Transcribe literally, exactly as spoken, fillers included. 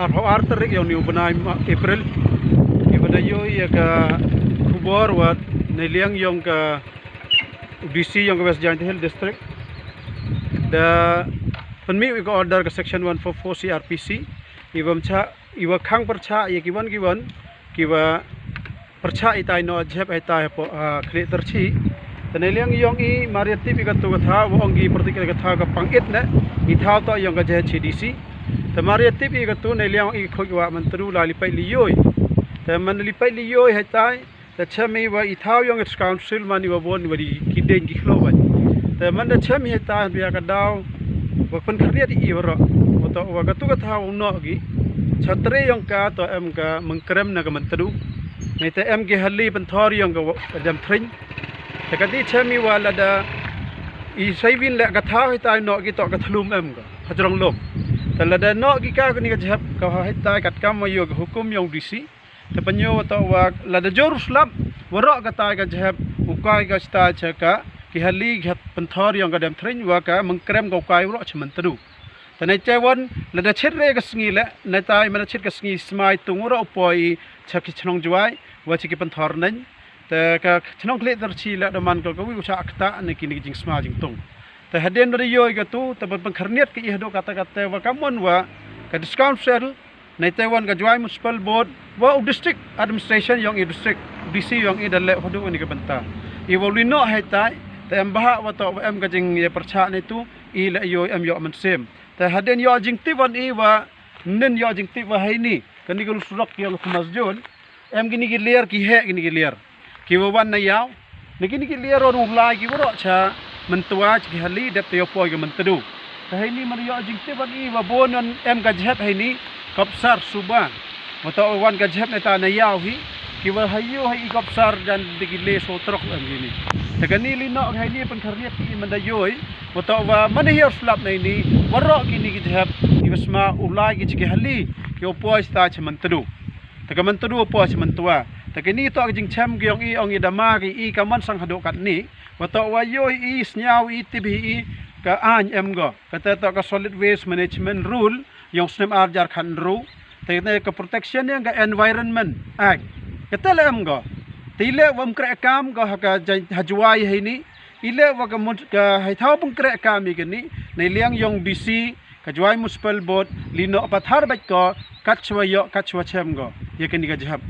Arphew ar tarik yong uni u bnai April, iba da ïoh ïa ka khubor wat na liang yong ka D C yong ka West Jaintia Hills District da pynmih ïa ka order ka section one four four C R P C, iba mcha iba khang pyrchah ïa kiwon kiwon kiba pyrchah itai noh jhep itai hapoh Khlieh Tyrshi. Te na liang yong i mar ïa tip ïa katu ka thaw, wa ong ki pyrthik ïa ka thaw ka pang it ne i thaw to yong ka J H A D C. Te mar ïa tip ïa katu na liang i khoi wa man tru la li pai li yoi. Te man li pai li yoi hai tai te chem i wa i thaw yong its council man i wa bon wa di ki deng ki khlo bai. Te man da chem i hai tai bia ka daw wa pynkhariat i wa ro wa to wa katu ka thaw no gi chatre yong ka to em ka mengkrem na ka mentru. Nai te em ki hali pynthor yong ka wa- ka dam tring. Te ka di chem i wa lada i sai win le ka thaw hai tai no gi to ka thlum em ka hajrong lom. Te lada no gi ka ni ka jhep ka hai tai kat kam wa yo ka hukum yong D C. Te panyo wa to wa lada jor slap wa ro ka tai ka jhep u kai ka sta che ka ki hali jhep pynthor yong ka dam tring wa ka mengkrem ka u kai ro che mentru. Te nai te wan lada chit re ka sngi le nai tai mana chit ka sngi smai tung ro poi cha ki chnong jwai wa chi ki pynthor nen. Te ka chnong Khlieh Tyrshi le da man ka ka wi u cha akta ne ki ni jingsma jingtung. Te hadien ba da yoi katu te ban pynkhariat ka i hadu kata kata wa ka mon wa ka discount sale nai te wan ka Jwai Municipal Board wa u district administration yong i district D C yong i da le hadu ni ka benta. I wa li no hai tai te em bah wa to wa em ka jing ye pyrchah ne tu i le yo em yo man sem. Te hadien yo jingtip wan i wa nen yo jingtip wa hai ni ka ni ka lu surok yo lu kumas jun. Em ki ni ki ler ki he ki ni ki ler ki wa wan na yaw. Ni ki ni ki ler ro lai ki wa ro cha mentua chi ki hali dep te yo poi ka mentdu. Te hai ni man yo jingtip wan i wa bon em ka jhep hai ni kopsar suba. Wa to wan ka jhep ne ta na yaw hi ki wa hai yo hai i kopsar dan de ki le so trok em ki ni. Te ka ni li no hai ni pynkhariat ki man da yoi. Wa to wa man hi slap nai ni wa ro ki ni ki jhep ki wa sma u lai ki chi ki hali ki wa poi sta chi mentdu. Te ka mentdu wa poi chi mentua. Te ki ni to ka jingchem ki yong i ong i dama ki i ka man sang hadu kat ni. Wa to wa yo i sniaw i tip hi i ka ain em go. Kata to ka solid waste management rule yong snem ar jar khan ru. Te ne ka protection yong ka Environment Act. Kata le em go. Te le wa mkre kam go ha ka jai- ha Jwai hai ni. I le wa ka mut ka hai thaw pengkre kam i ka ni. Nai liang yong D C ka Jwai Municipal Board li no pathar bait ko kat chwa yo kat chwa chem go. Ye ka ni ka jhep.